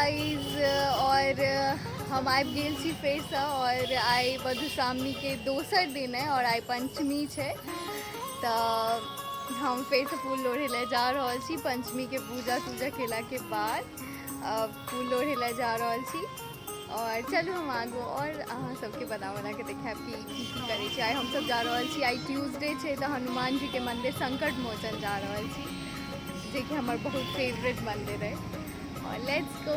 Guys, और हम आबि गेल छी फेरसँ और आइ मधुश्रावणीके दोसर दिन है और आइ पंचमी छै, तऽ हम फेरसँ फूल लोढ़ै लए जा रहल छी। पंचमीके पूजा तूजा केलाके बाद फूल लोढ़ै लए जा रहल छी। और चलू हम आगू और अहाँ सबके बना बना के देखायब कि की की करै छी। आइ हमसब जा रहल छी, आइ ट्यूजडे छै, तऽ हनुमान जीके मंदिर संकट मोचन जा रहल छी, जेकि हमर बहुत फेवरेट मंदिर है। और let's go.